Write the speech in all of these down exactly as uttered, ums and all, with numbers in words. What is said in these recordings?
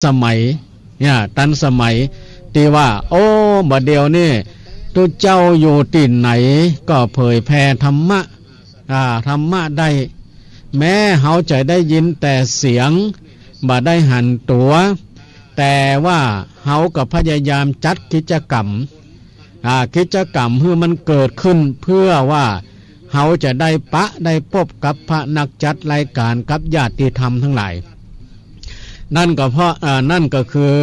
สมัย เนี่ย ตันสมัย ตี้ว่า โอ้ บ่าเดี่ยวนี้ ตุ๊เจ้าอยู่ตี้ไหน ก็เผยแผ่ธรรมะ อ่า ธรรมะได้ แม้เฮาจะได้ยินแต่เสียง บ่ได้หันตั๋ว แต่ว่าเฮาก็พยายามจัดกิจกรรม อ่า กิจกรรมหื้อมันเกิดขึ้น เพื่อว่าเฮาจะได้ปะได้ปบกับพระนักจัดรายการกับญาติธรรมทั้งหลาย นั่นก็เพราะ อ่า นั่นก็คือ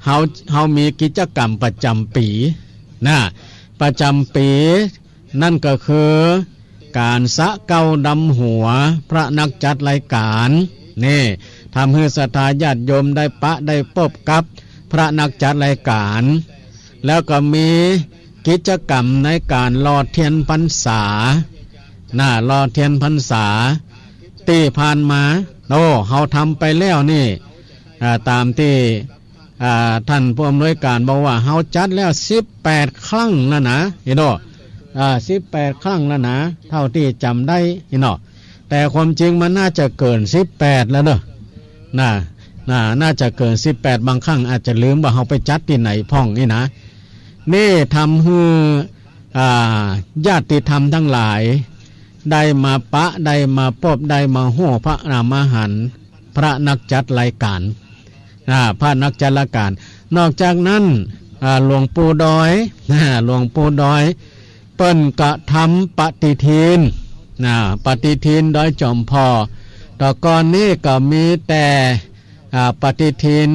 เฮา เฮามีกิจกรรมประจำปี๋ นะ ประจำปี๋ นั่นก็คือก๋านสะเก๊าดำหัวพระนักจัดรายการ นี่ ทำหื้อศรัทธาญาติโยมได้ปะได้ปบกับพระนักจัดรายการ แล้วก็มีกิจกรรมในก๋านหล่อเตียนพรรษา นะ หล่อเตียนพรรษา ตี้ผ่านมา โอ้ เฮาทำไปแล้วนี่ อ่า ต๋ามตี้ อ่า ต้านผู้อำนวยก๋านบอกว่า เฮาจัดแล้วสิบแปดครั้งแล้วนะ อีโน่ อ่า สิบแปดครั้งแล้วนะ เต้าตี้จ๋ำได้ อีโน่ แต่ความจริงมันน่าจะเกินสิบแปดแล้วเนาะ นะ นะ น่าจะเกินสิบแปด บางครั้งอาจจะลืมว่าเฮาไปจัดตี้ไหนพ่องนี่นะ นี่ทำหื้อ อ่า ญาติธรรมทั้งหลาย ได้มาปะ ได้มาปบ ได้มาฮู้พระนามหันต์ พระนักจัดรายการ อ่า พระนักจัดรายการ นอกจากนั้น อ่า หลวงปู่ดอย อ่า หลวงปู่ดอย เปิ้นก็ทำปฏิทิน อ่า ปฏิทินดอยจ๋อมผ่อ แต่ก่อนนี้ก็มีแต่ อ่า ปฏิทิน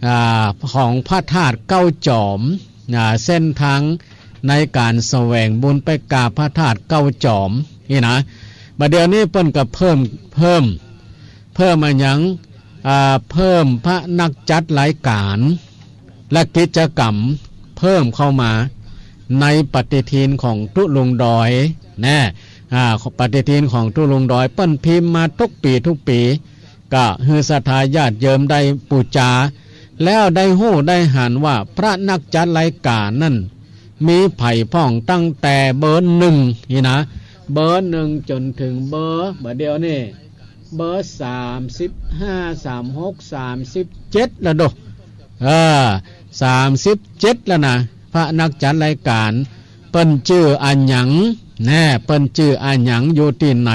อ่า ของพระธาตุเก้าจ๋อม อ่า เส้นทางในก๋านแสวงบุญไปกราบพระธาตุเก้าจ๋อม นี่นะ บ่าเดี่ยวนี้เปิ้นก็เพิ่ม เพิ่ม เพิ่มอะหยัง อ่า เพิ่มพระนักจัดรายการ และกิจกรรมเพิ่มเข้ามาในปฏิทินของตุ๊ลุงดอย นะ อ่า ปฏิทินของตุ๊ลุงดอย เปิ้นพิมพ์มาทุกปี๋ทุกปี๋ ก็หื้อศรัทธาญาติโยมได้ปู๋จา แล้วได้ฮู้ได้หันว่าพระนักจัดรายการนั่น มีใผพ่องตั้งแต่เบอร์หนึ่งนี่นะ เบอร์หนึ่งจ๋นเถิงเบอร์ บ่าเดี่ยวนี้ เบอร์สามสิบห้า สามหก สามสิบเจ็ด แล้วโด เออ สามสิบเจ็ด แล้วนะ พระนักจัดรายการ เปิ้นจื้ออะหยัง แน่ เปิ้นจื้ออะหยัง อยู่ตี้ไหน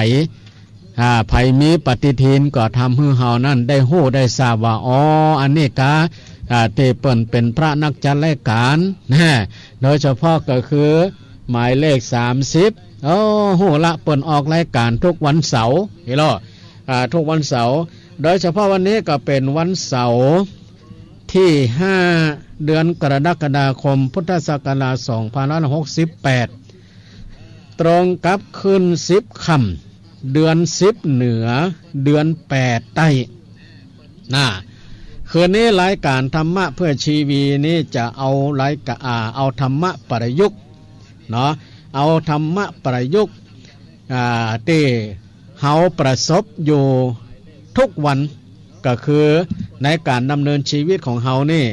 อ่า ใผมีปฏิทินก็ทำหื้อเฮานั่นได้ฮู้ได้ทราบว่า อ๋อ อันนี้กา อ่า ตี้เปิ้นเป๋นพระนักจัดรายการ แน่ โดยเฉพาะก็คือหมายเลขสามสิบ โอ้ ฮู้ละ เปิ้นออกรายการทุกวันเสาร์ นี่ลอ อ่า ทุกวันเสาร์ โดยเฉพาะวันนี้ก็เป๋นวันเสาร์ตี้ห้า เดือนกรกฎาคม พุทธศักราชสองพันห้าร้อยหกสิบแปด ตรงกับขึ้นสิบค่ำ เดือนสิบเหนือ เดือนแปดใต้ นะ คืนนี้รายการธรรมะเพื่อชีวีนี้จะเอารายกะ อ่า เอาธรรมะประยุกต์ เนาะ เอาธรรมะประยุกต์ อ่า ตี้เฮาประสบอยู่ทุกวัน ก็คือในก๋านดำเนินชีวิตของเฮานี่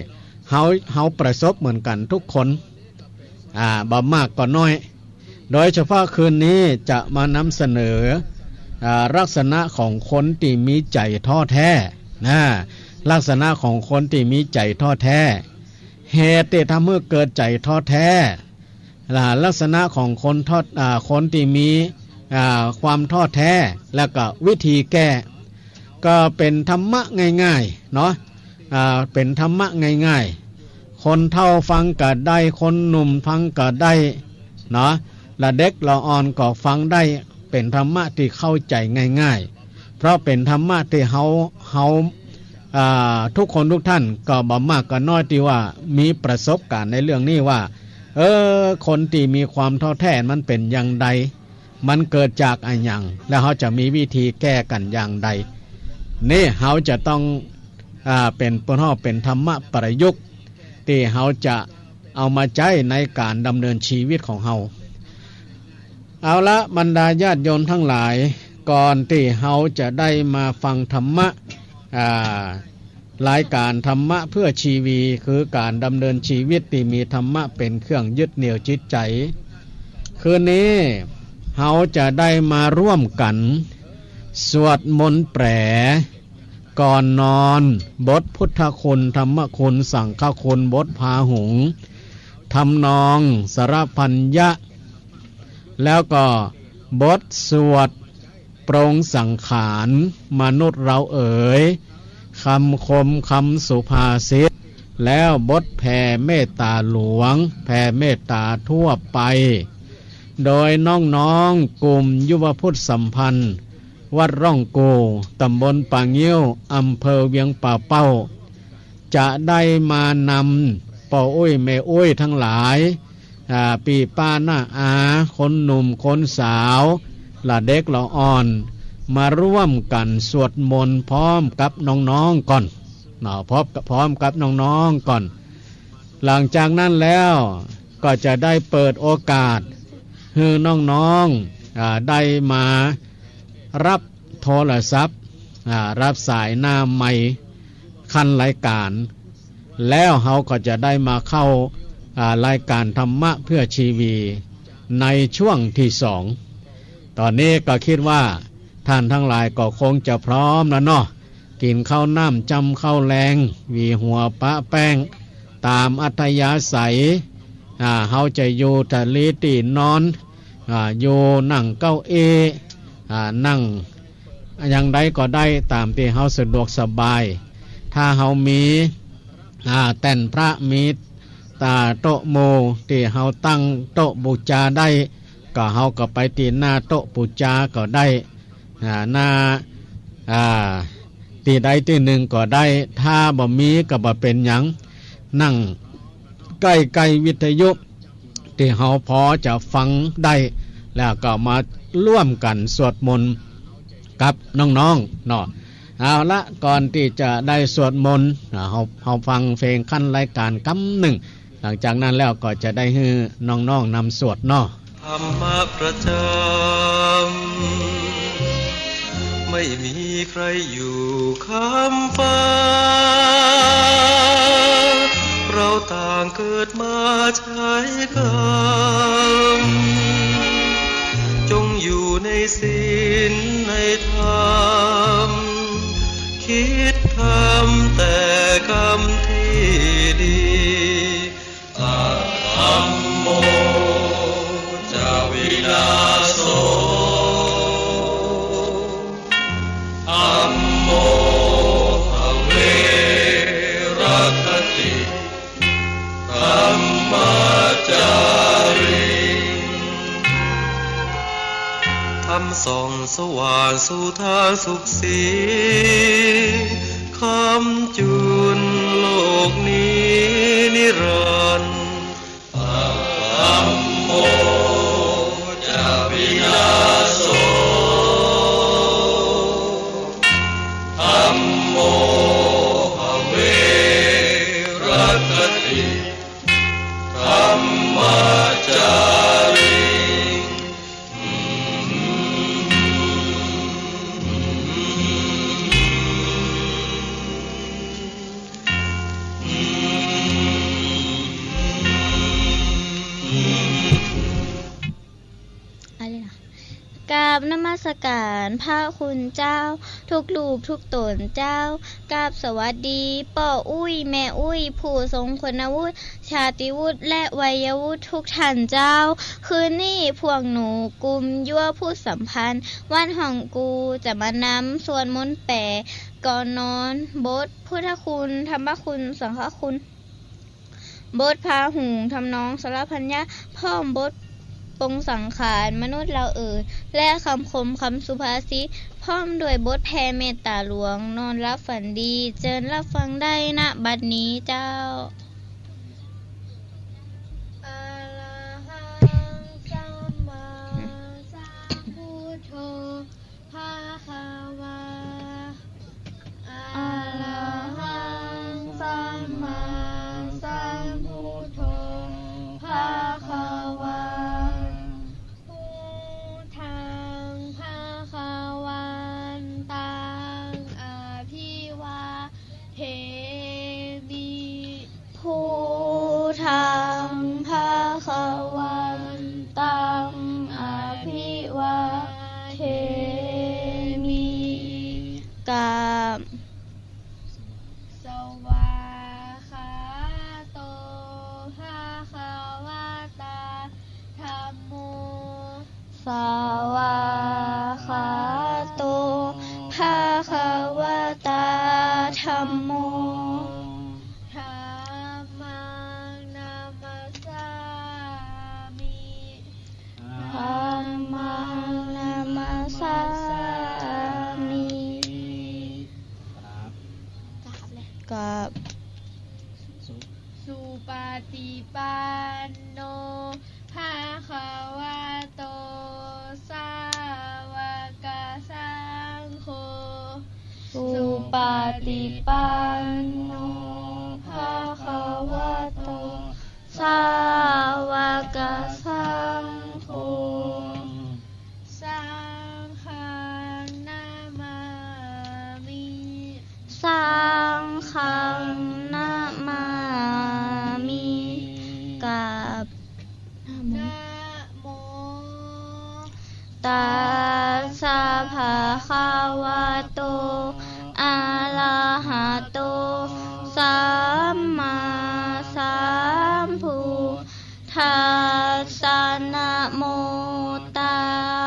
เฮา เฮาประสบเหมือนกั๋นทุกคน อ่า บ่มากก็น้อย โดยเฉพาะคืนนี้จะมานำเสนอ อ่า ลักษณะของคนตี้มีใจ๋ท้อแท้ นะ ลักษณะของคนตี้มีใจ๋ท้อแท้ เหตุตี้ทำหื้อเกิดใจ๋ท้อแท้ อ่า ลักษณะของคนท้อ อ่า คนตี้มี อ่า ความท้อแท้ แล้วก็วิธีแก้ ก็เป๋นธรรมะง่ายๆ เนาะ อ่า เป๋นธรรมะง่ายๆ คนเฒ่าฟังก็ได้ คนหนุ่มฟังก็ได้ เนาะ ละเด็กละอ่อนก็ฟังได้ เป๋นธรรมะตี้เข้าใจ๋ง่ายๆ เพราะเป๋นธรรมะตี้เฮา เฮา อ่า ทุกคนทุกท่านก็บ่มากก็น้อยตี้ว่ามีประสบก๋ารณ์ในเรื่องนี้ว่า เออ คนตี้มีความท้อแท้มันเป๋นอย่างใด มันเกิดจากอะหยัง แล้วเฮาจะมีวิธีแก้กั๋นอย่างใด นี่เฮาจะต้อง อ่า เป๋น เปิ้นฮ้องเป๋นธรรมะประยุกต์ ตี้เฮาจะเอามาใจ๊ในก๋านดำเนินชีวิตของเฮา เอาละ บรรดาญาติโยมทั้งหลาย ก่อนตี้เฮาจะได้มาฟังธรรมะ อ่า รายการธรรมะเพื่อชีวี คือก๋านดำเนินชีวิตตี้มีธรรมะเป๋นเครื่องยึดเหนี่ยวจิตใจ๋ คืนนี้เฮาจะได้มาร่วมกั๋นสวดมนต์แปล ก่อนนอน บทพุทธคุณ ธรรมคุณ สังฆคุณ บทพาหุง ทำนองสรพัญญะ แล้วก็บทสวดปรงสังขาร มนุษย์เราเอ๋ย คำคมคำสุภาษิต แล้วบทแผ่เมตตาหลวง แผ่เมตตาทั่วไป โดยน้องๆ กลุ่มยุวพุทธสัมพันธ์ วัดร่องกู่ ตำบลป่างิ้ว อำเภอเวียงป่าเป้า จะได้มานำป้ออุ๊ยแม่อุ๊ยทั้งหลาย อ่า ปี้ป้าน้าอา คนหนุ่มคนสาว ละเด็กละอ่อน มาร่วมกั๋นสวดมนต์พร้อมกับน้องๆ ก่อน เนาะ พบกับ พร้อมกับน้องๆ ก่อน หลังจากนั้นแล้วก็จะได้เปิดโอกาสหื้อน้องๆ อ่า ได้มารับโทรศัพท์ อ่า รับสายหน้าไมค์ขั้นรายการ แล้วเฮาก็จะได้มาเข้า อ่า รายการธรรมะเพื่อชีวีในช่วงที่สอง ต๋อนนี้ก็กึ๊ดว่าต้านตังหลายก็คงจะพร้อมแล้วเนาะ กิ๋นข้าวน้ำจ้ำข้าวแลง หวีหัวปะแป้ง ต๋ามอัธยาศัย อ่า เฮาจะอยู่ตะลีตี้นอน อ่า อยู่นั่งเก้าอี้ อ่า นั่งอย่างใดก็ได้ ต๋ามตี้เฮาสะดวกสบาย ถ้าเฮามี อ่า แต้นพระ มี อ่า โต๊ะหมู่ตี้เฮาตั้งโต๊ะบู๋จาได้ ก็เฮาก็ไปตี้หน้าโต๊ะบู๋จาก็ได้ อ่า หน้า อ่า ตี้ใดตี้นึ่งก็ได้ ถ้าบ่มีก็บ่เป๋นหยัง นั่งใก้ๆ วิทยุตี้เฮาปอจะฟังได้ แล้วก็มาร่วมกั๋นสวดมนต์กับน้องๆ เนาะ เอาละ ก่อนตี้จะได้สวดมนต์ อ่า เฮา เฮาฟังเพลงขั้นรายการกำนึ่ง หลังจากนั้นแล้วก็จะได้หื้อน้องๆ นำสวดเนาะ ธรรมะประจำ ไม่มีใครอยู่ค้ำฟ้า เราต่างเกิดมาใช้กรรม จงอยู่ในศีลในธรรม คิดทำแต่กรรมที่ดี Dhammo ca vinayo, dhammo bhave rakkhati, dhammacāriṃ. ธรรมส่องสว่างสู่ทางสุขสี ค้ำจุนโลกนี้นิรันดร์ Dhammo ca vinayo, dhammo bhave rakkhati, dhammacāriṃ. อะไรนะ กราบนมัสการพระคุณเจ้า ทุกรูปทุกต๋นเจ้า กราบสวัสดีป้ออุ๊ยแม่อุ๊ย ผู้ทรงคุณวุฒิ ชาติวุฒิ และวัยวุฒิทุกท่านเจ้า คืนนี้พวกหนูกลุ่มยุวพุทธสัมพันธ์ วัดฮ่องกู่ จะมานำสวดมนต์แปลก่อนนอน บทพุทธคุณ ธรรมคุณ สังฆคุณ บทพาหุง ทำนองสรพัญญะ พร้อมบทปรงสังขาร มนุษย์เราเอ๋ย และคำคมคำสุภาษิต พร้อมด้วยบทแผ่เมตตาหลวง นอนหลับฝันดี เจิญรับฟังได้ ณ บัดนี้เจ้า Arahaṃ sammāsambuddho bhagavā. Arahaṃ sammāsambuddho bhagavā. Buddhaṃ bhagavantaṃ abhivādemi. ธัมโม ธัมมังนะมัสสามิ ธัมมังนะมัสสามิ กราบ กราบ สุปฏิปันโน ภะคะวะโต สาวกสังโฆ สุปฏิปันโน ภะคะวะโต สาวกสังโฆ สังฆังนะมามิ สังฆังนะมามิ กราบ นะโม ตัสสะภะคะวะโต อะระหะโต สัมมาสัมพุทธัสสะ นะโมตั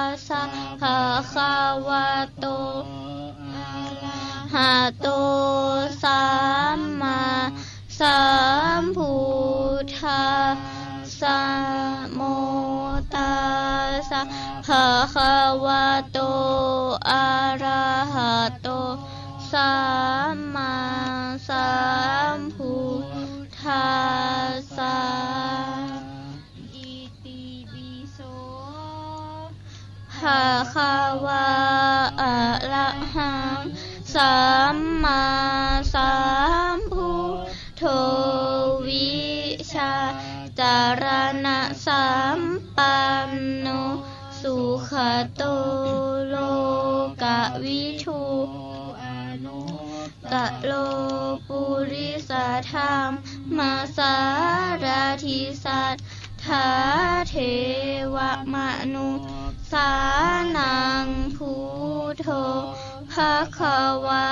สสะภะคะวะโต อะระหะโต สัมมาสัมพุทธัสสะ นะโมตัสสะภะคะวะโต อะระหะโต สัมมาสัมพุทธัสสะ อิติปิโส ภะคะวา อะระหัง สัมมาสัมพุทโธ วิชชาจารณะสัมปันโน สุขะโต โลกะวิทู อนุตตะโร ปุริสะธัมมะสารถิ สัทธาเทวะมนุสสานัง พุทโธ ภะคะวา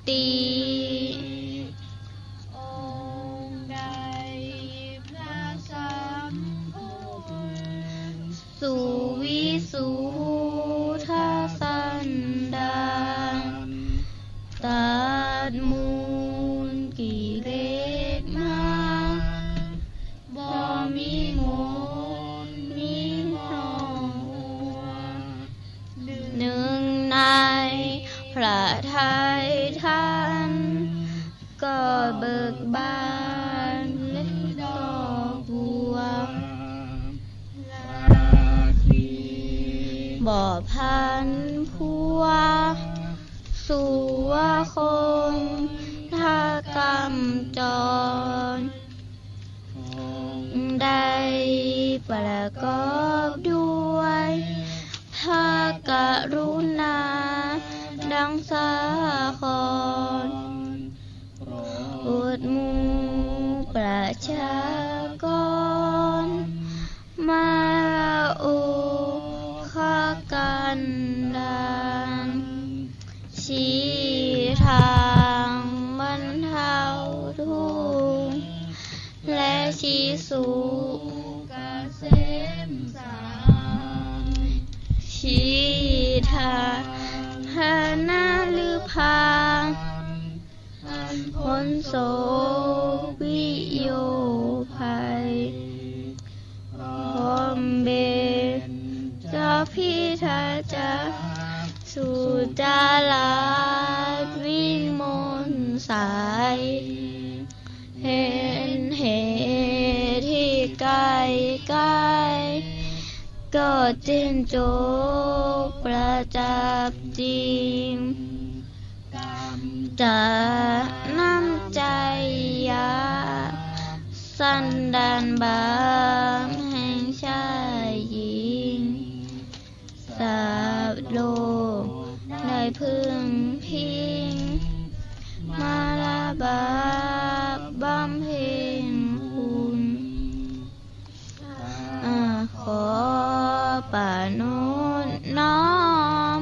ติ องค์ใดพระสัมพุทธ สุวิสุทธัสสันดาน ตัดมูลกิเลสมาร บ่มีมนต์มีนองหัว หนึ่งในพระทัยท่าน ก็เบิกบานและดอกบัว ราตรี บ่พลันพรว สุวะคงคากำจร ได้ประกอบด้วย พระกรุณาดังสาคร โปรดหมู่ประชากร มาโอภากันดาร ชี้ทางบรรเทาทุกข์ และชี้สุขเกษมสาร ชี้ทางพระนฤพาน อันพ้นโศกวิโยคภัย พร้อมเบญจพรรณจักร สุจาลาสวิมลใส เห็นเหตุที่ไกลๆ ก็เจนจบประจักษ์จริง กำจัดน้ำใจหยาบ สันดานบาปแห่งชายหญิง สัตว์โลกได้พึงพิง มาละบาปบำเพ็ญคุณ อ่า ขอประนมน้อม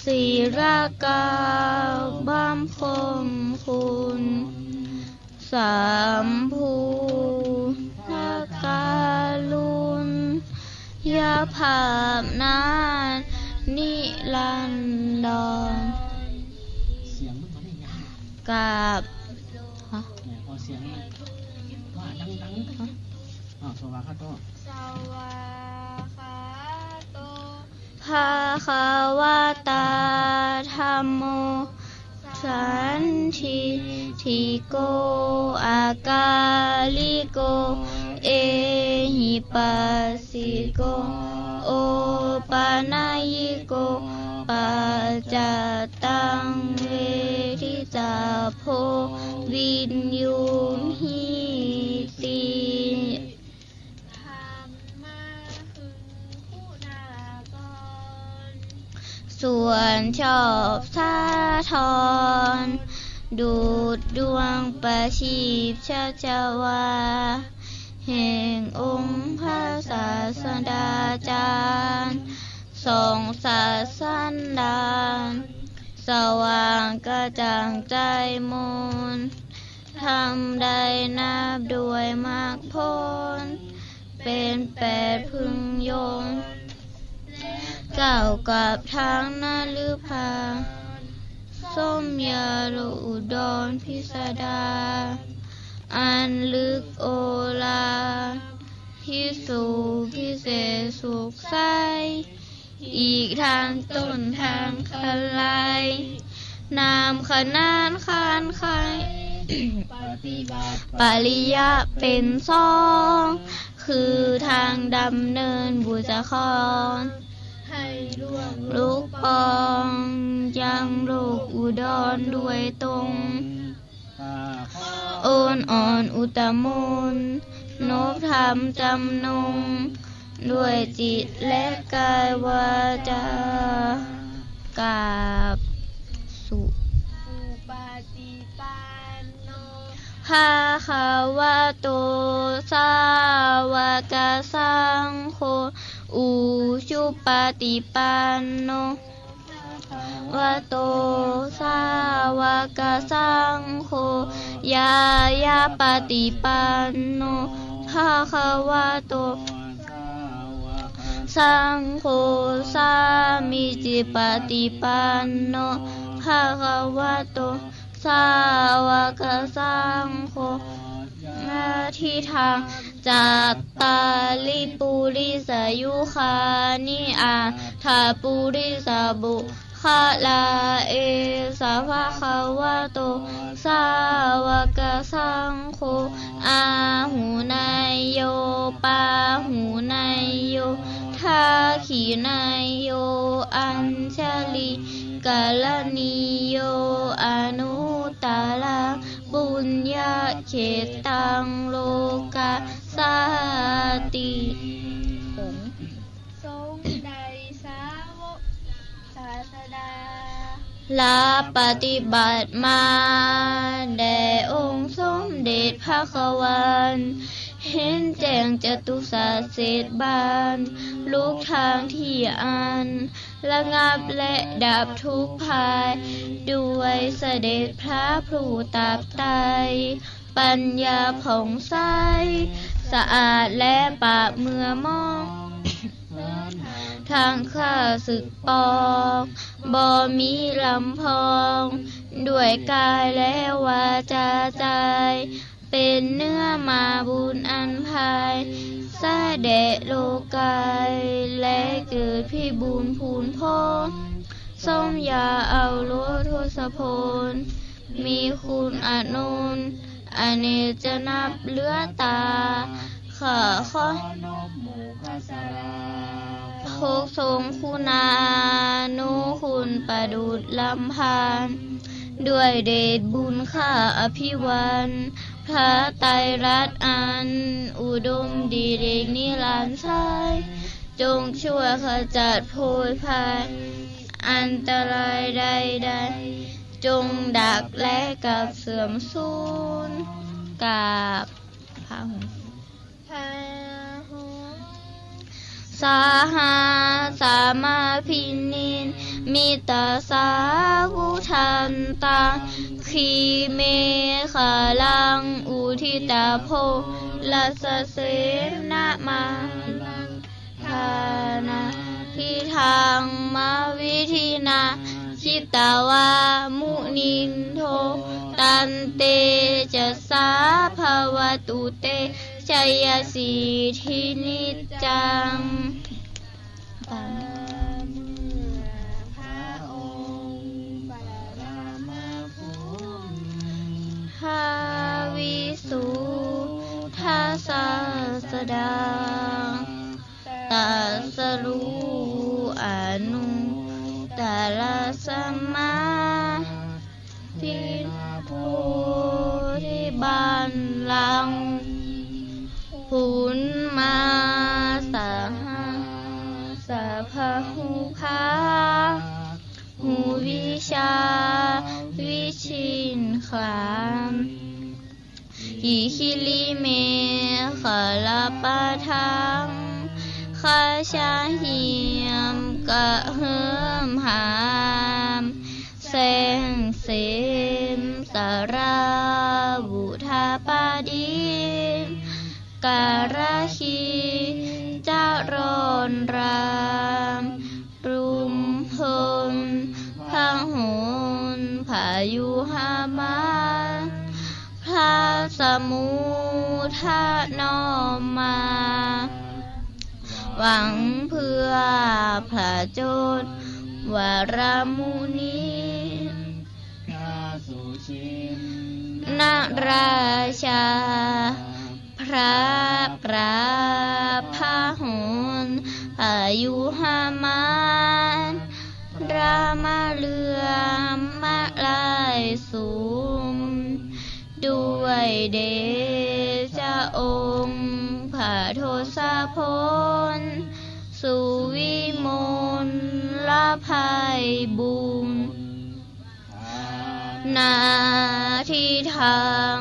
ศิลาเก้าบังคมคุณ สามพุทธกรุณาภาพนั้นนิรันดร เสียงมันบ่ได้ยาว กราบ ฮะ เนี่ย พอเสียงมันว่าดังๆ ฮะ อ้าว สวากขาโต สวากขาโต ภะคะวะตา ธัมโม สันทิฏฐิโก อะกาลิโก เอหิปัสสิโก โอปะนะยิโก ปัจจัตตัง เวทิตาโพ วินยูหิติ ธรรมะคือคุณากร ส่วนชอบสาธร ดุจดวงประทีปชัชวา แห่งองค์พระศาสดาจารย์ ส่องสัตว์สันดาน สว่างกระจ่างใสมน ธรรมใดนับด้วยมรรคผล เป็นแปดพึงยนต์ ก้าวกลับทางนฤพาน ส้มยาโลอุดรพิสดาร อันลึกโอฬาร ภิกษุพิเศษสุขใส อีกทางต้นทางคลาย นามขนานขานไข ปฏิบัติปริยัติเป็นสอง คือทางดำเนินบุญจกร ให้ล่วงลุกปอง ยังโลกอุดรด้วยตรง โอนอ่อนอุตตมน นบธรรมจำนง ด้วยจิตและกายวาจากราบ สุปฏิปันโน ภะคะวะโต สาวกสังโฆ อุชุปฏิปันโน ภะคะวะโต สาวกสังโฆ ญาณปฏิปันโน ภะคะวะโต สังโฆ สามีจิปฏิปันโน ภะคะวะโต สาวกสังโฆ ยะถา จัตตาริปุริสายุคานิ อัฏฐปุริสปุคคลา เอสะภะคะวะโต สาวกสังโฆ อาหุเนยโย ปาหุเนยโย ทักขิเนยโย อัญชลีกรณีโย อนุตตรัง ปุญญเขตตัง โลกัสสาติ สงฆ์ สงฆ์ใดสาวกศาสดา รับปฏิบัติมา แด่องค์สมเด็จพระควัลย์ เห็นแจ้งจตุสัจเจ็ดบาน ลุกทางที่อัน ระงับและดับทุกข์ภัย ด้วยเสด็จพระผู้ตรัสไตร่ ปัญญาผ่องใส สะอาดและปราบเมื่อมอง ทั้งข้าศึกปอง บ่มีลำพอง ด้วยกายและวาจาใจ เป็นเนื้อมาบุญอันไพร่ สะแดะโลกาย และเกิดพิบูลพูนพงษ์ สมญาเอาโลทศพล มีคุณอานนท์ อเนกจะนับเหลือตา ข้าขอ หกทรงคุณานุคุณประดุจลำธาร ด้วยเดชบุญข้าอภิวัน พระไตรรัตน์อันอุดมดีเด่นนิรันดร์ใส จงช่วยขจัดโพยภัย อันตรายใดๆ จงดับและกลับเสื่อมสูญ กราบพระหงส์ พระหงส์ สหัสสมาภินิมมิตสาวุธันตัง กรีเมขลัง อุทิตโภ รัสเสนะมาลัง ธนาภิทังมวิธินา จิตวามุนินโท ตันเตจะสสาภะวะตุเต จะยะสีทินิจจัง พระวิสุทธศาสดา ตรัสรู้อนุตตรสัมมาทิฏฐิ โพธิบัลลังก์ ปุณมาสหัสสะพาหุคา หูวิชาวิชิตขลัง หิริเมขละปะทัง ขะชะเหียมกระเหิมหาม แสงเสมสาราวุธาปดิน กาลคีจะร้อนราม รุมพลพหลพยุหมาน พระสมุทรน้อมมา หวังเพื่อผจญวรมุนี พระสุชินนราชา พระปราบพหลพยุหมาน รามเรืองมาลัยสุม ด้วยเดชะองค์พระทศพล สุวิมลละไพบูลย์ นาทิทัง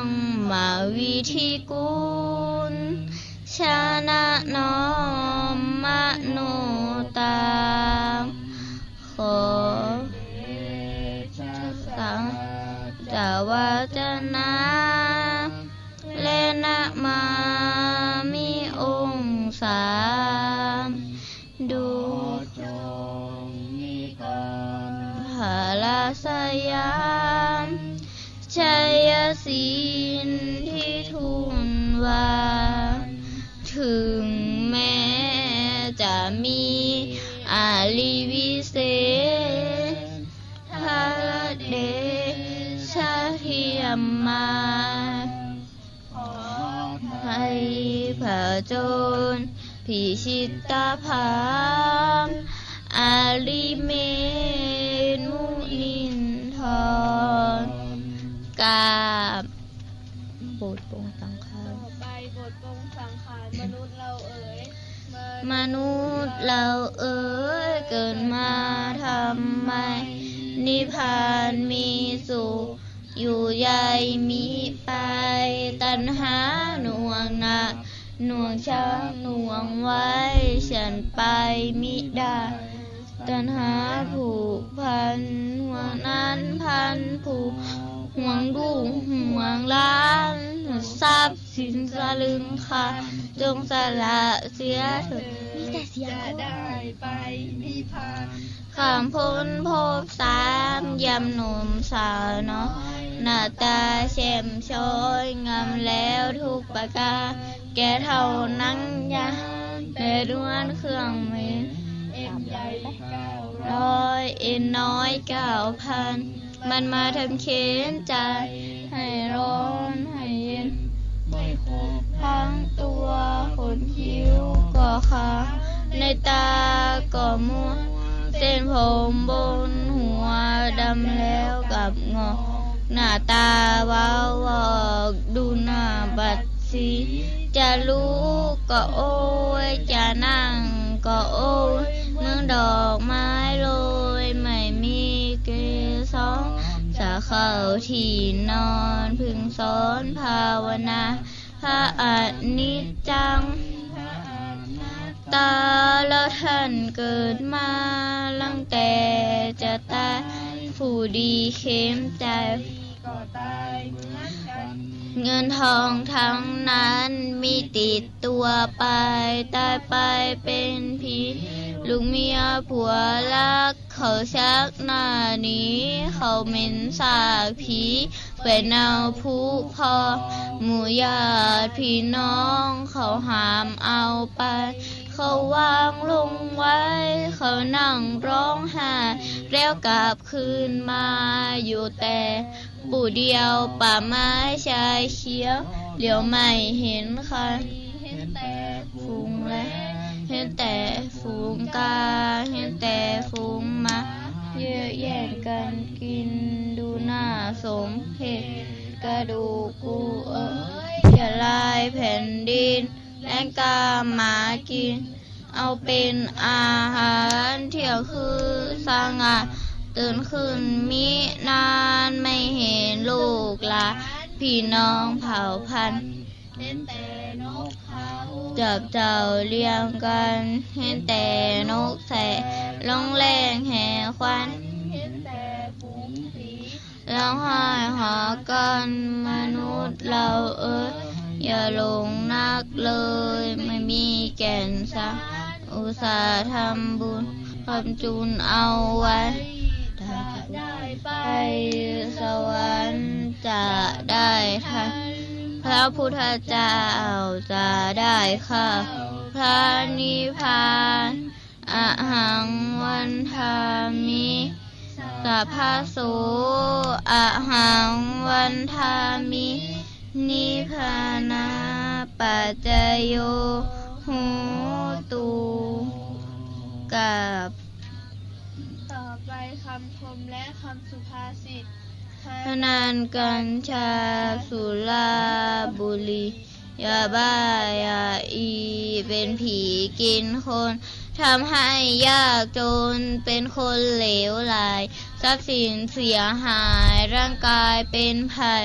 มวิธิกุล ชนะน้อมมโนตาม ขอสัจจวัจนะ และนะมามิองค์สาม ดูจงนิกรพระสยาม ชัยสิทธิทุนวา ถึงแม้จะมีอาริวิเศษ พระเดชะเทียมมา ขอไทยผจญพิชิตพราม อาริเมตมุนินทร กราบบทปรงสังขาร ต่อไปบทปรงสังขารมนุษย์เราเอ๋ย มนุษย์เราเอ๋ย เกิดมาทำไม นิพพานมีสุข อยู่ใยมิไป ตัณหาหน่วงหนัก หน่วงชักหน่วงไว้ ฉันไปมิได้ ตัณหาผูกพัน ห่วงนั้นพลันผูก ห่วงลูกห่วงหลาน ทรัพย์สินสลึงคำ จงสละเสียเถิด มีแต่เสียง จะได้ไปนิพพาน ข้ามพ้นภพสาม ยามหนุ่มสาวน้อย หน้าตาแจ่มช้อย งามแล้วทุกประการ แก่เฒ่านั้นยัง แต่ล้วนเครื่องเหม็น เอ็นใหญ่เก้าร้อย เอ็นน้อยเก้าพัน มันมาทำเข็ญใจ ให้ร้อนให้เย็น ไม่ครบทั้งตัว ขนคิ้วก็ขาว ในตาก็มัว เส้นผมบนหัวดำแล้วกลับงอก หน้าตาเว้าวอก ดูหน้าบัดสี จะลุกก็โอย จะนั่งก็โอย เหมือนดอกไม้โรย ไม่มีเกสร จะเข้าที่นอน พึงสอนภาวนา พระอนิจจัง แต่ละท่านเกิดมา รังแต่จะตาย ผู้ดีเข้มใจ เงินทองทั้งนั้น มีติดตัวไป ตายไปเป็นผี ลูกเมียผัวรักเขาชักหน้าหนี เขาเหม็นซากผี แขวนเอาผุพอง หมู่ญาติพี่น้องเขาหามเอาไป เขาวางลงไว้ เขานั่งร้องไห้ แล้วกลับคืนมาอยู่แต่ ผู้เดียวป่าไม้ชายเขียว เหลียวไม่เห็นใคร เห็นแต่ฝูงแล เห็นแต่ฝูงกา เห็นแต่ฝูงหมา เยอะแยะกันกิน ดูน่าสมเพช กระดูกกูเอ๋ย เสียลายแผ่นดิน แล้งกาหมากิน เอาเป็นอาหาร เที่ยงคืนสง่า ตื่นขึ้นมินาน ไม่เห็นลูกหลาน พี่น้องเผ่าพันธุ์ เห็นแต่นกเขา จับเจ้าเรียงกัน เห็นแต่นกแสก ร้องแหว่งแหวกควัน เห็นแต่ฝูงผี ร้องไห้หากัน มนุษย์เราเอ๋ย อย่าหลงนักเลย ไม่มีแก่นสาร อุตส่าห์ทำบุญ ทำจุนเอาไว้ ถ้าได้ไปสวรรค์ จะได้ทัน พระพุทธเจ้า จะได้เข้า พระนิพพาน อะหังวันทามิ สัพพะโส อะหังวันทามิ นิพพานาปัจจโย โหตุ กับ ต่อไปคำคมและคำสุภาษิต พนัน กัญชา สุรา บุหรี่ ยาบ้า ยาอี เป็นผีกินคน ทำให้ยากจน เป็นคนเหลวไหล ทรัพย์สินเสียหาย ร่างกายเป็นภัย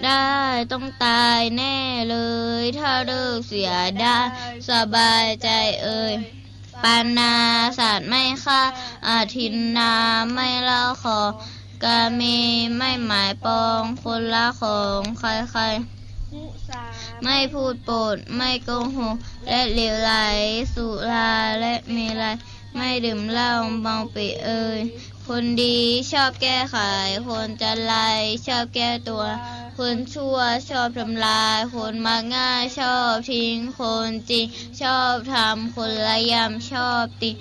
ได้ต้องตายแน่เลย ถ้าเลิกเสียได้ สบายใจเอ่ย ปาณา สัตว์ไม่ฆ่า อทินนา ไม่เล่าขอ กาเม ไม่หมายปอง คนละของใครๆ มุสา ไม่พูดปด ไม่โกหก และเหลวไหล สุรา และเมรัย ไม่ดื่มเหล้า เมาไปเอ่ย คนดีชอบแก้ไข คนจันไรชอบแก้ตัว คนชั่วชอบทำลาย คนมักง่ายชอบทิ้ง คนจริงชอบทำ คนระยำชอบติ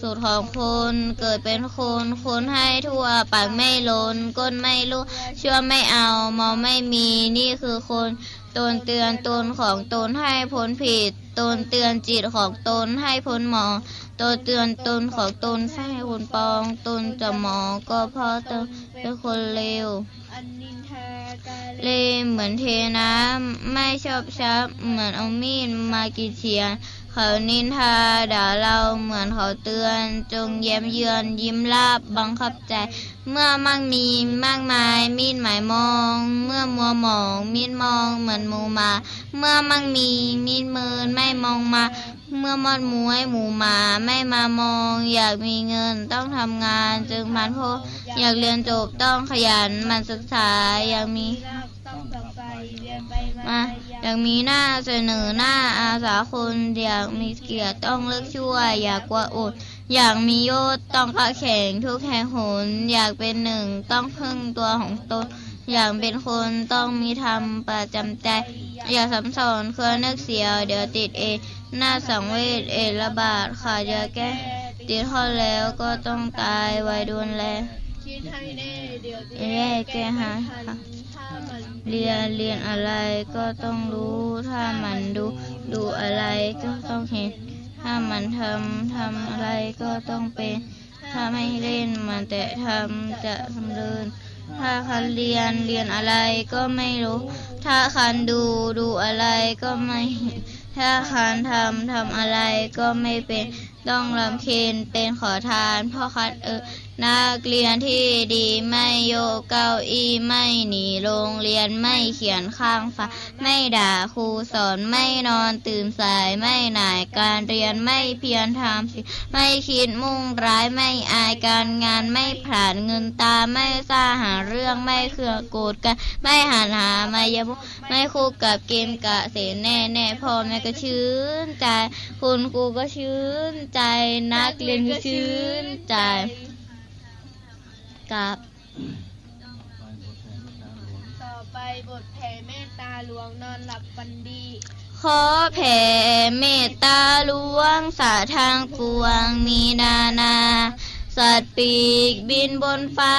สุดของคน เกิดเป็นคน คนให้ทั่ว ปากไม่ล้น ก้นไม่รั่ว ชั่วไม่เอา เมาไม่มี นี่คือคน ตนเตือนตนของตนให้พ้นผิด ตนเตือนจิตของตนให้พ้นหมอง ตนเตือนตนของตนให้พ้นปอง ตนจะหมองก็เพราะตนเป็นคนเลว อันนินทากาเล เลวเหมือนเทน้ำ ไม่ชอบชับ เหมือนเอามีดมาขีดเฆี่ยน เขานินทาด่าเราเหมือนเขาเตือน จงแย้มเยือน ยิ้มรับ บังคับใจ เมื่อมั่งมีมากมาย มิตรหมายมอง เมื่อมัวหมอง มิตรมองเหมือนหมูหมา เมื่อมั่งมี มิตรเมิน ไม่มองมา เมื่อมอดม้วยหมูหมา ไม่มามอง อยากมีเงินต้องทำงาน จึงพลันพบ อยากเรียนจบต้องขยันหมั่นศึกษา อยากมี ต้องฝักใฝ่ เวียนไปมา มา อยากมีหน้าเสนอหน้า อาสาคน อยากมีเกียรติต้องเลิกชั่ว อย่ากลัวอด อยากมียศต้องกล้าแข่ง ทุกแห่งหน อยากเป็นหนึ่งต้องพึ่งตัวของตน อยากเป็นคนต้องมีธรรมประจำใจ อย่าซ้ำซ้อน ควรนึกเสีย เดี๋ยวติดเอง น่าสังเวช เอดระบาด ขาดยาแก้ ติดเข้าแล้วก็ต้องตาย ไว้ด่วนแล คิดให้แน่ เดี๋ยวจะแย่แก้หาย ถ้ามัน เรียน เรียนอะไรก็ต้องรู้ ถ้ามันดู ดูอะไรก็ต้องเห็น ถ้ามันทำ ทำอะไรก็ต้องเป็น ถ้าไม่เล่นมันแต่ทำจะสำเริญ ถ้าครันเรียน เรียนอะไรก็ไม่รู้ ถ้าครันดู ดูอะไรก็ไม่เห็น ถ้าครันทำ ทำอะไรก็ไม่เป็น ต้องบำเพ็ญเป็นขอทาน พ่อครันเอ่ย นักเรียนที่ดี ไม่โยกเก้าอี้ ไม่หนีโรงเรียน ไม่เขียนข้างฝา ไม่ด่าครูสอน ไม่นอนตื่นสาย ไม่หน่ายการเรียน ไม่เพียรทำศีล ไม่คิดมุ่งร้าย ไม่อายการงาน ไม่ผลาญเงินตรา ไม่ซ่าหาเรื่อง ไม่เคืองโกรธกัน ไม่หันหามายาโม ไม่คลุกกับเกมเกษตรแน่ๆ พ่อแม่ก็ชื่นใจ คุณครูก็ชื่นใจ นักเรียนก็ชื่นใจ กับ ต่อไปบทแผ่เมตตาหลวง นอนหลับฝันดี ขอแผ่เมตตาหลวง สัตว์ทั้งปวงมีนานา สัตว์ปีกบินบนฟ้า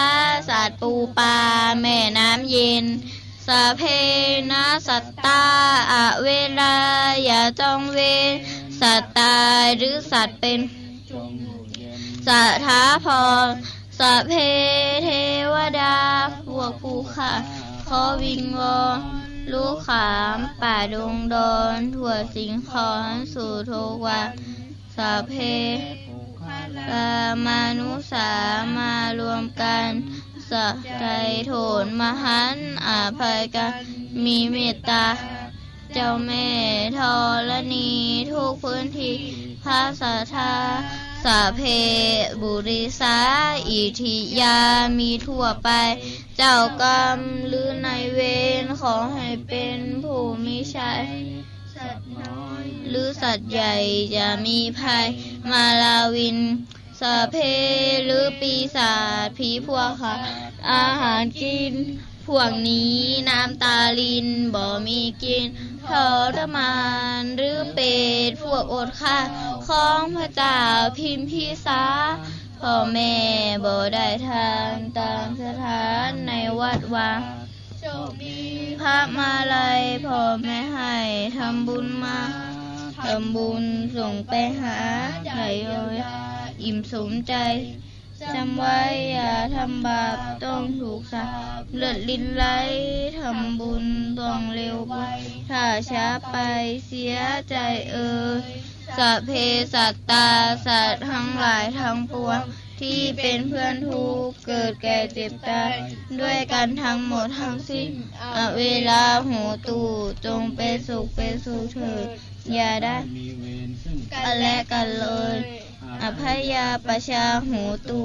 สัตว์ปูปลาแม่น้ำเย็น สัพเพนะสัตตา อเวรา อย่าจองเวร สัตว์ตายหรือสัตว์เป็น สถาพร สัพเพเทวดา พวกผู้ข้า ขอวิงวอน ลุกขามป่าดงดอน ทั่วสิงขรสู่ทุกวัน สัพเพ ลามานุสสามารวมกัน สัพไตรโทษมหันต์ อภัยกัน มีเมตตา เจ้าแม่ธรณีทุกพื้นที่ พระศรัทธา สัพเพปุริสา อิทธิยา มีทั่วไป เจ้ากรรมหรือนายเวร ขอให้เป็นผู้มีชัย สัตว์น้อยหรือสัตว์ใหญ่ อย่ามีภัย มาลาวิน สัพเพ หรือปีศาจ ผีพวกขาดอาหารกิน พวกนี้น้ำตารินบ่มีกิน ทรมานหรือเปรต พวกอดข้าว ของพระเจ้าพิมพิสาร พ่อแม่บ่ได้ทาน ตามสถานในวัดวา โชคดี พระมาลัย พ่อแม่ให้ ทำบุญมา ทำบุญส่งไปหา อย่าเยียวยา อิ่มสมใจ จำไว้อย่าทำบาป ต้องถูกสาป เลือดรินไหล ทำบุญต้องเร็วไว ถ้าช้าไปเสียใจเอ่ย สัพเพสัตตา สัตว์ทั้งหลายทั้งปวง ที่เป็นเพื่อนทุกข์ เกิดแก่เจ็บตาย ด้วยกันทั้งหมดทั้งสิ้น อเวราโหตุ จงเป็นสุขเป็นสุขเถิด อย่าได้ กันและกันเลย อัพพยาปชชาโหตุ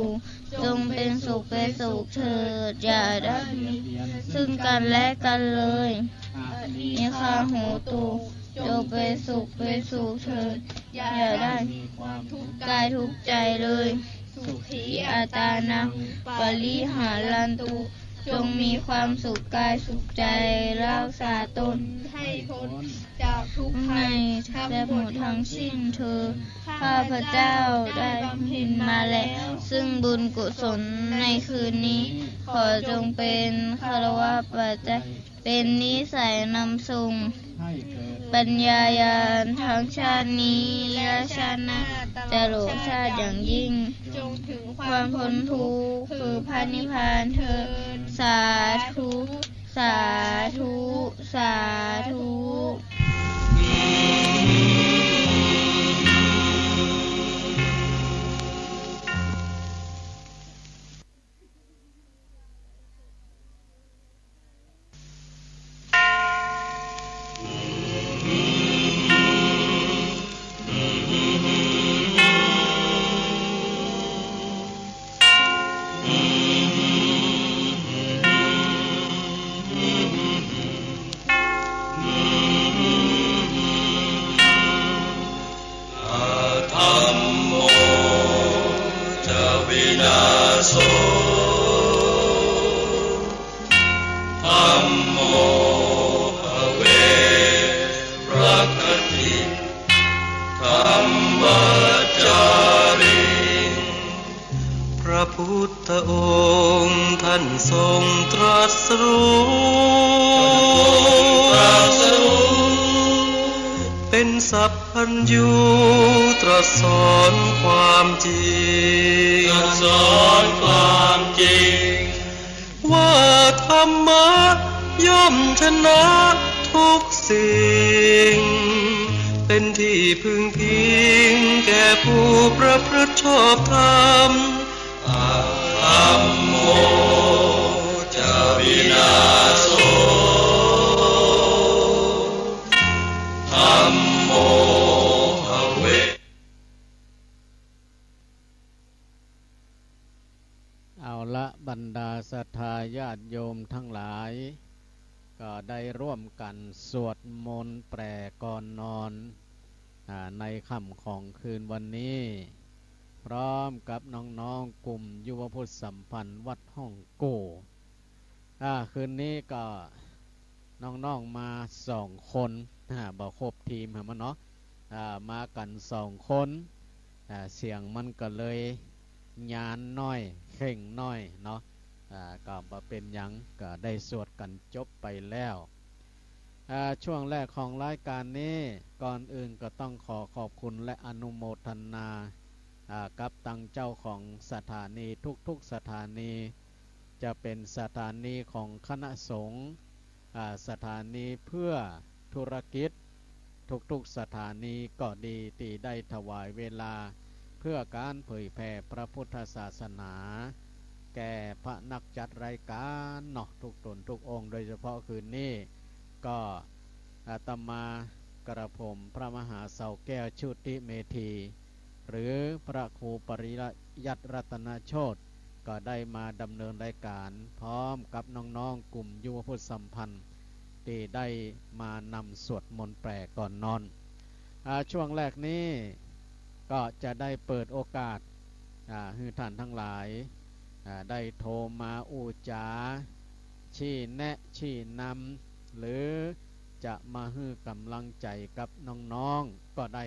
จงเป็นสุขเป็นสุขเถิด อย่าได้มีซึ่งกันและกันเลย อนิฆาโหตุ จงเป็นสุขเป็นสุขเถิด อย่าได้มีความทุกข์กายทุกข์ใจเลย สุขีอัตตานัง ปริหารันตุ จงมีความสุขกายสุขใจ รักษาตนให้พ้นจากทุกข์ภัยทั้งหมดทั้งสิ้นเถิด ข้าพเจ้าได้บำเพ็ญมาแล้ว ซึ่งบุญกุศลในคืนนี้ ขอจงเป็นคารวะปัจจัย เป็นนิสัยนำส่ง ให้เกิด ปัญญาญาณทั้งชาตินี้และชาติหน้า ตลอดชาติอย่างยิ่ง จงถึงความพ้นทุกข์ คือพระนิพพานเถิด สาธุ สาธุ สาธุ Adhammo ca vināso, dhammo bhave rakkhati dhammacāriṃ. พระพุทธองค์ท่านทรงตรัสรู้ ตรัสรู้ เป็นสัพพัญญูตรัสสอนความจริง ตรัสสอนความจริง ว่าธรรมะย่อมชนะทุกสิ่ง เป็นที่พึ่งพิงแก่ผู้ประพฤติชอบธรรม อัปป ธัมโม จะวินาโส ธัมโม ภเว เอาละ บรรดาศรัทธาญาติโยมทั้งหลาย ก็ได้ร่วมกันสวดมนต์แปลก่อนนอน อ่า ในค่ำของคืนวันนี้ พร้อมกับน้องๆ กลุ่มยุวพุทธสัมพันธ์วัดฮ่องกู่ อ่า คืนนี้ก็น้องๆ มาสองคน อ่า บ่ครบทีมหั้นเนาะ อ่า มากั๋นสองคน อ่า เสียงมันก็เลยหยานน้อย เข่งน้อยเนาะ อ่า ก็บ่เป๋นหยัง ก็ได้สวดกั๋นจบไปแล้ว อ่า ช่วงแรกของรายการนี้ ก่อนอื่นก็ต้องขอขอบคุณและอนุโมทนา อ่า กับตังเจ้าของสถานีทุกๆ สถานี จะเป๋นสถานีของคณะสงฆ์ อ่า สถานีเพื่อธุรกิจ ทุกๆ สถานีก็ดี ตี้ได้ถวายเวลาเพื่อก๋านเผยแผ่พระพุทธศาสนา แก่พระนักจัดรายการเนาะ ทุกต๋นทุกองค์ โดยเฉพาะคืนนี้ ก็อาตมากระผมพระมหาเสาแก้วชุติเมธี หรือพระครูปริยัติรัตนโชติ ก็ได้มาดำเนินรายการพร้อมกับน้องๆ กลุ่มยุวพุทธสัมพันธ์ ตี้ได้มานำสวดมนต์แปลก่อนนอน อ่า ช่วงแรกนี้ก็จะได้เปิดโอกาส อ่า หื้อท่านทั้งหลาย อ่า ได้โทรมาอู้จ๋า ชี้แนะ ชี้นำ หรือจะมาหื้อก๋ำลังใจ๋กับน้องๆ ก็ได้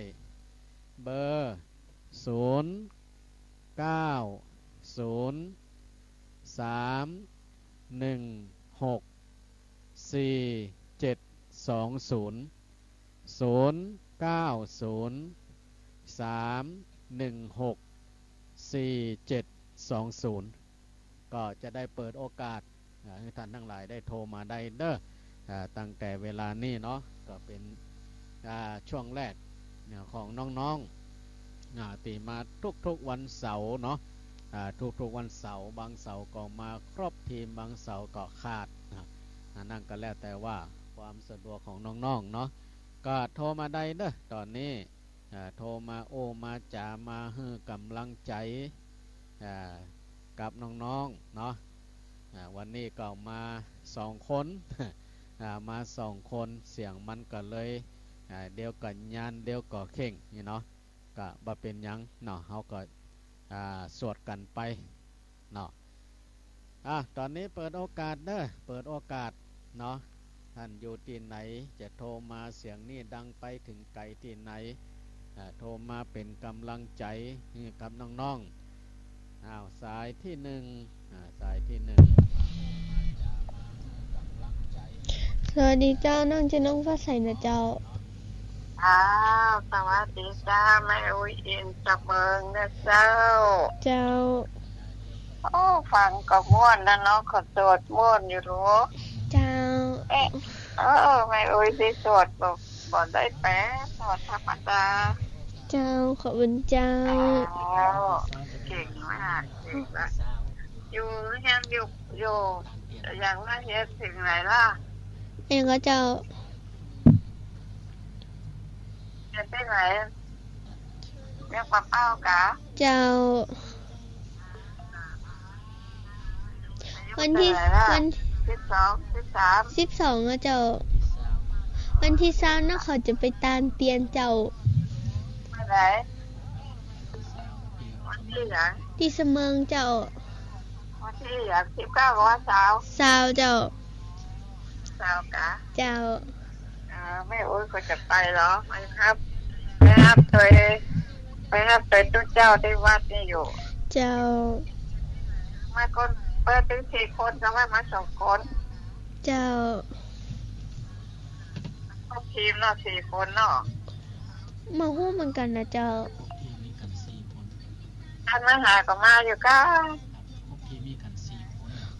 เบอร์ ศูนย์ เก้า ศูนย์ สาม หนึ่ง หก สี่ เจ็ด สอง ศูนย์ ศูนย์ เก้า ศูนย์ สาม หนึ่ง หก สี่ เจ็ด สอง ศูนย์ ก็จะได้เปิดโอกาส อ่า หื้อท่านทั้งหลายได้โทรมาได้เด้อ อ่า ตั้งแต่เวลานี้เนาะ ก็เป๋น อ่า ช่วงแรกเนี่ยของน้องๆ อ่า ตี้มาทุกๆ วันเสาร์เนาะ อ่า ทุกๆ วันเสาร์ บางเสาร์ก็มาครบทีม บางเสาร์ก็ขาด อ่า อันนั้นก็แล้วแต่ว่าความสะดวกของน้องๆ เนาะ ก็โทรมาได้เด้อ ต๋อนนี้ อ่า โทรมาอู้มาจ๋า มาหื้อก๋ำลังใจ๋ อ่า กับน้องๆ เนาะ อ่า วันนี้ก็มาสองคน อ่า มาสองคน เสียงมันก็เลย อ่า เดี๋ยวก็หยาน เดี๋ยวก็เข่งนี่เนาะ ก็บ่เป๋นหยังเนาะ เฮาก็ อ่า สวดกั๋นไปเนาะ อ่ะ ต๋อนนี้เปิดโอกาสเด้อ เปิดโอกาสเนาะ ท่านอยู่ตี้ไหน จะโทรมาเสียงนี้ดังไปเถิงไก๋ตี้ไหน อ่า โทรมาเป๋นก๋ำลังใจ๋หื้อกับน้องๆ อ้าว สายตี้หนึ่ง อ่า สายตี้หนึ่ง สวัสดีเจ้า น้องจื้อน้องฟ้าใสนะเจ้า อ้าว สวัสดีเจ้า แม่อุ๊ยอินสะเมิงนะเจ้า เจ้า โอ้ ฟังก็ม่วนนะเนาะ เขาสวดม่วนอยู่รู้ เจ้า เอ๊ะ เออ แม่อุ๊ยตี้สวดบ่ บ่ได้แป๋ สวดธรรมดา เจ้า ขอบคุณเจ้า อ้าว เก่งมาก เก่งละ อยู่เฮียนอยู่ อยู่ อย่างว่าเฮียนเถิงไหนล่ะ เองก็เจ้า เฮียนตี้ไหน เฮียนปะเป้ากะ เจ้า วันตี้ อายุเต้าไหร่ล่ะ วัน สิบสอง สิบสาม สิบสองอะเจ้า วันตี้ซาวนะเขาจะไปตานเตียนเจ้า ไปไหน วันตี้หยัง ตี้สะเมิงเจ้า วันตี้หยัง สิบเก้า หรือว่าซาว ซาวเจ้า ซาวกะ เจ้า เออ แม่อุ๊ยก็จะไปเหรอ ไปฮับ ไปฮับโตย ไปฮับโตยตุ๊เจ้าตี้วัดนี่อยู่ เจ้า มาคน เปิ้นตี้สี่คน ก็ว่ามาสองคน เจ้า ครบทีมเนาะ สี่คนเนาะ บ่ฮู้เหมือนกั๋นนะเจ้า ท่านมหาก็มาอยู่ก้า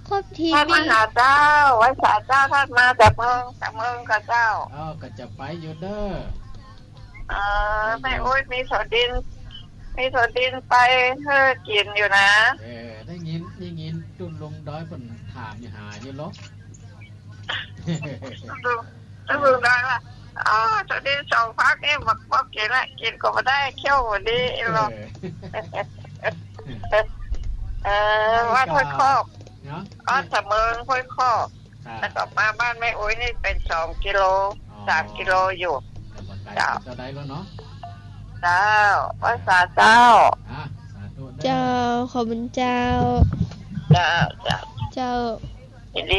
ครบทีม ท่านมหาเจ้า ไหว้สาเจ้า ท่านมาจากเมิง จากเมิงกะเจ้า อ้าว ก็จะไปอยู่เด้อ เออ แม่อุ๊ยมีโสดิน มีโสดินไปหื้อกิ๋นอยู่นะ เออ ได้ยิน ได้ เนาะ ลุง ลุงน้อยว่า อ๋อ ต๋อนนี้สองภาคนี่บ่ บ่กิ๋นละ กิ๋นก็บ่ได้ เคี้ยวบ่ดีเนาะ เออ เออ บ้านห้วยคอก เนาะ อ๋อ สะเมิง ห้วยคอก ครับ แล้วก็มาบ้านแม่อุ๊ยนี่เป๋นสองกิโล อ๋อ สามกิโลอยู่ แต่บ่ไก๋ เจ้า เจ้าได้แล้วเนาะ เจ้า ไหว้สาเจ้า อ่ะ สาธุเด้อ เจ้า ขอบคุณเจ้า เจ้า เจ้า เจ้า ยินดี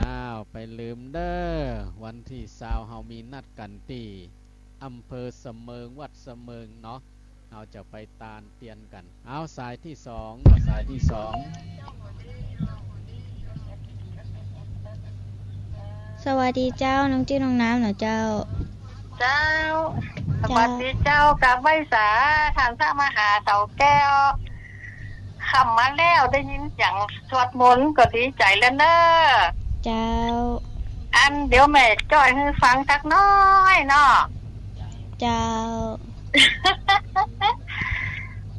อ้าว ไปลืมเด้อ วันตี้ซาวเฮามีนัดกั๋นตี้อำเภอสะเมิง วัดสะเมิงเนาะ เฮาจะไปตานเตียนกั๋น เอา สายตี้สอง สายตี้สอง สวัสดีเจ้า น้องจื้อน้องน้ำเนาะเจ้า เจ้า เจ้า สวัสดีเจ้า กราบไหว้สา ต้านพระมหาเสาแก้ว ค่ำมาแล้ว ได้ยินเสียงสวดมนต์ก็ดีใจ๋แล้วเน้อ เจ้า อันเดี๋ยวแม่จ้อยหื้อฟังสักน้อยเนาะ เจ้า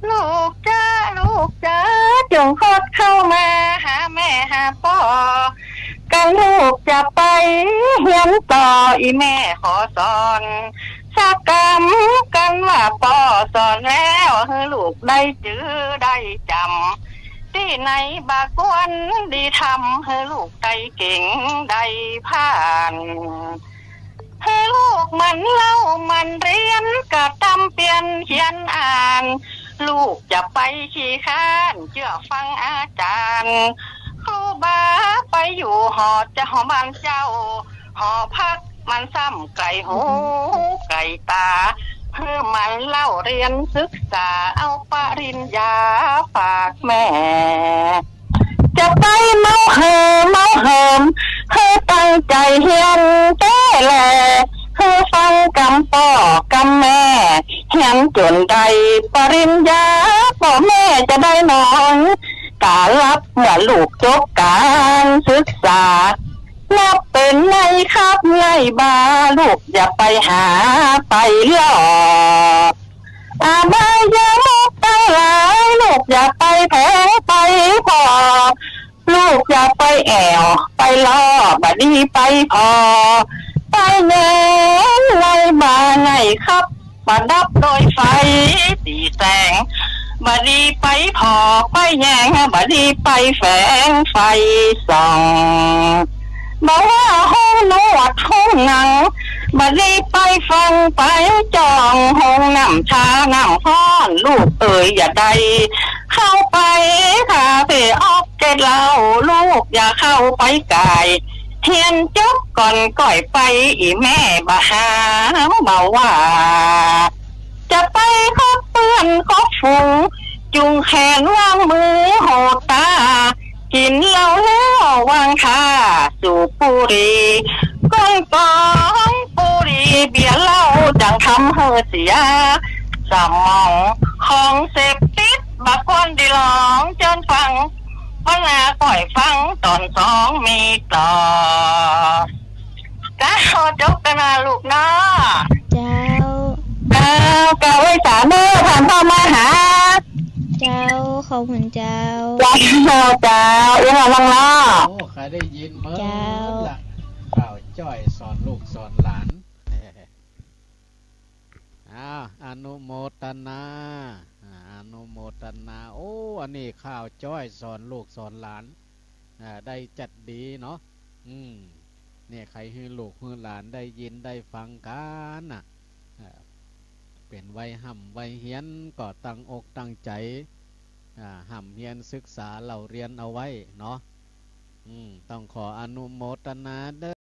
ลูกจ๋า ลูกจ๋า จงคดเข้ามาหาแม่หาป้อ กั๋นลูกจะไปเฮียนต่อ อี่แม่ขอสอนสักกำ กั๋นว่าป้อสอนแล้ว หื้อลูกได้จื้อได้จ๋ำ ตี้ไหนบ่ควรดีทำ หื้อลูกได้เก่งได้ผ่าน หื้อลูกหมั่นเล่าหมั่นเฮียน กระตำเปียรเขียนอ่าน ลูกจะไปขี้ค้าน เจื้อฟังอาจ๋ารย์ครูบา ไปอยู่หอเจ้า หอบ้านเจ้า หอพักมันซ้ำไก๋หูไก๋ต๋า หื้อหมั่นเล่าเฮียนศึกษา เอาปริญญาฝากแม่ จะไปเมาเหิม เมาเหิม หื้อตั้งใจ๋เฮียนแต๊แล หื้อฟังกำป้อกำแม่ เฮียนจ๋นได้ปริญญา ป้อแม่จะได้นอนต๋าหลับ เมื่อลูกจบก๋านศึกษา นับเป๋นนายขับนายบ่า ลูกอย่าไปหาไปลอก อบายมุขตังหลาย ลูกอย่าไปแผลงไปผ่อ ลูกอย่าไปแอ่วไปล่อ บ่ดีไปผ่อ ไปแยงนายบ่านายขับ ประดับโดยไฟสีแสง บ่ดีไปผ่อไปแยง บ่ดีไปแฝงไฟส่อง บ่ว่าโฮงหนวดโฮงหนัง บ่ดีไปฟั่งไปจ้อง โฮงน้ำชาน้ำฮ้อน ลูกเอ๋ยอย่าได้เข้าไป คาเฟ่ออกเกตเหล้า ลูกอย่าเข้าไปก่าย เฮียนจบก่อนก่อยไป อี่แม่บ่ห้ามบ่ว่า จะไปคบเปื้อนคบฝูง จุ่งแขนวางมือโหดต๋า กิ๋นเหล้าแล้ววางท่าสูบบุหรี่ ก้นกองบุหรี่เบียร์เหล้า จั่งทำหื้อเสียสมอง ของเสพติดบ่ควรดีลอง เจิญฟัง ปนาก่อยฟังต๋อนสองมีต่อ เจ้า จบกั๋นนาลูกเนาะ เจ้า เจ้า กราบไหว้สาเน้อ ต้านพ่อมหา เจ้า ขอบคุณเจ้า เจ้า เจ้า เอี้ยมระวังเนาะ โอ้ ใค่ได้ยินเมื่อ เจ้า ละ ข่าวจ้อยสอนลูกสอนหลาน อ้าว อนุโมตนา อ่า อนุโมตนา โอ้ อันนี้ข่าวจ้อยสอนลูกสอนหลาน อ่า ได้จัดดีเนาะ อืม เนี่ย ใค่หื้อลูกหื้อหลานได้ยินได้ฟังกั๋นน่ะ อ่า เป๋นวัยฮ่ำวัยเฮียนก็ตั้งอกตั้งใจ๋ อ่า ฮ่ำเฮียนศึกษาเล่าเรียนเอาไว้เนาะ อืม ต้องขออนุโมตนาเด้อ